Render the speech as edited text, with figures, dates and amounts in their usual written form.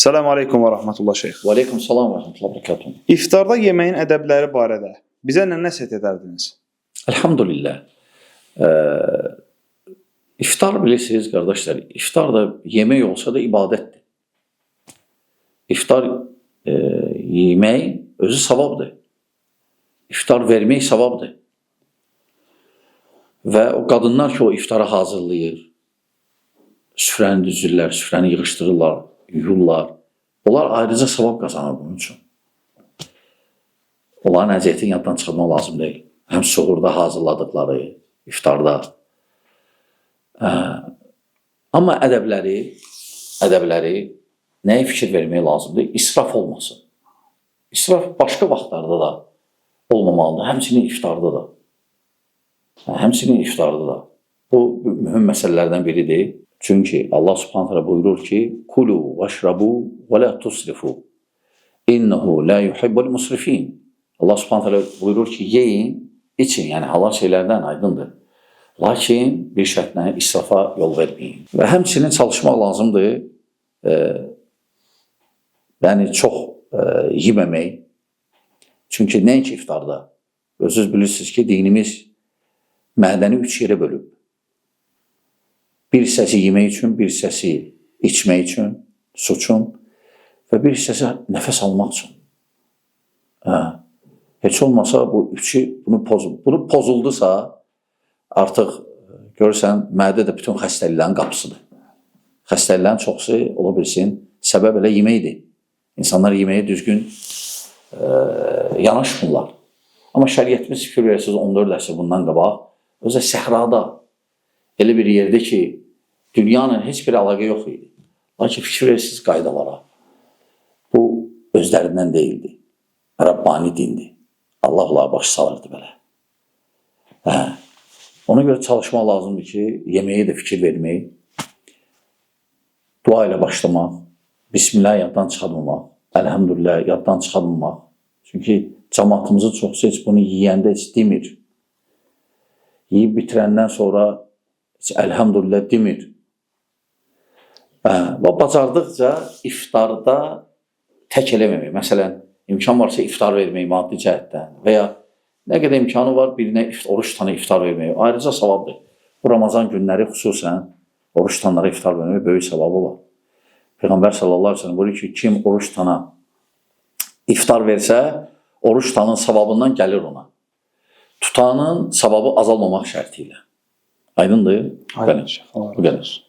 Salam aleykum və rəhmətullah şeyx. Və aleykum salam və rəhmətullah bərəkatuhu. İftarda yeməyin ədəbləri barədə bizə nə nəsihət edərdiniz? Elhamdülillah. İftar bilirsiniz qardaşlar, iftar da yemək olsa da ibadətdir. İftar yemək özü savabdır. İftar vermək savabdır. Və o qadınlar ki, o iftara hazırlayır, süfrəni düzürlər, süfrəni yığışdırırlar, yuyurlar. Onlar ayrıca savab qazanır bunun üçün. Onların əziyyətini yaddan çıxartmaq lazım deyil. Həm suhurda hazırladıqları, iftarda. Amma ədəbləri nəyə fikir vermək lazımdır? İsraf olmasın. İsraf başqa vaxtlarda da olmamalıdır. Həmçinin iftarda da. Həmçinin iftarda da. Bu mühüm məsələlərdən biridir. Çünki Allah Subhanahu taala buyurur ki: "Kulu veşrabu ve la tusrifu. İnnehu la yuhibbul musrifin." Allah Subhanahu taala buyurur ki, yeyin, için, yəni halal şeylərdən aydındır. Lakin bir şərtlə israfa yol verməyin. Və həmçinin çalışmaq lazımdır. Yəni çox yeməmək. Çünki nəinki iftarda. Özünüz bilirsiniz ki, dinimiz mədəni 3 yerə bölüb. Bir hissəsi yemək üçün, bir hissəsi içmək üçün, su üçün və bir hissəsi nəfəs almaq üçün. Hə. Heç olmasa bu üçü bunu bunu pozuldusa artıq görürsən mədə də bütün xəstəliklərin qapısıdır. Xəstəliklərin çoxusu ola bilsin səbəb elə yeməkdir. İnsanlar yeməyə düzgün yanaşmırlar. Amma şəriətimiz fikir verirsiniz 14 əsr bundan qabaq özə səhrada elə bir yerdə ki, dünya ilə heç bir əlaqə yox idi. Lakin fikir verirsiniz qaydalara. Bu özlərindən deyildi. Rəbbani dindir. Allah onlara baş salırdı belə. Hə. Ona görə çalışmaq lazımdır ki, yeməyə də fikir vermək, dua ilə başlamaq, Bismillah yaddan çıxartmamaq, Elhamdülillah yaddan çıxartmamaq. Çünki cəmaatımızın çoxsu heç bunu yeyəndə heç demir. Yeyib bitirəndən sonra heç Elhamdülillah demir. Hə, və bacardıqca iftarda tək eləməmək. Məsələn, imkan varsa iftar vermək maddi cəhətdən və ya nə qədər imkanı var birinə oruç tutana iftar vermək. Ayrıca savabdır. Bu Ramazan günləri xüsusən oruç tutanlara iftar vermək böyük savabı var. Peyğəmbər sallallahu əleyhi və səlləm buyurur ki, kim oruç tutana iftar versə, oruç tutanın savabından gəlir ona. Tutanın savabı azalmamaq şərti ilə. Aydındır? Aydın şeyx. Bu qədər.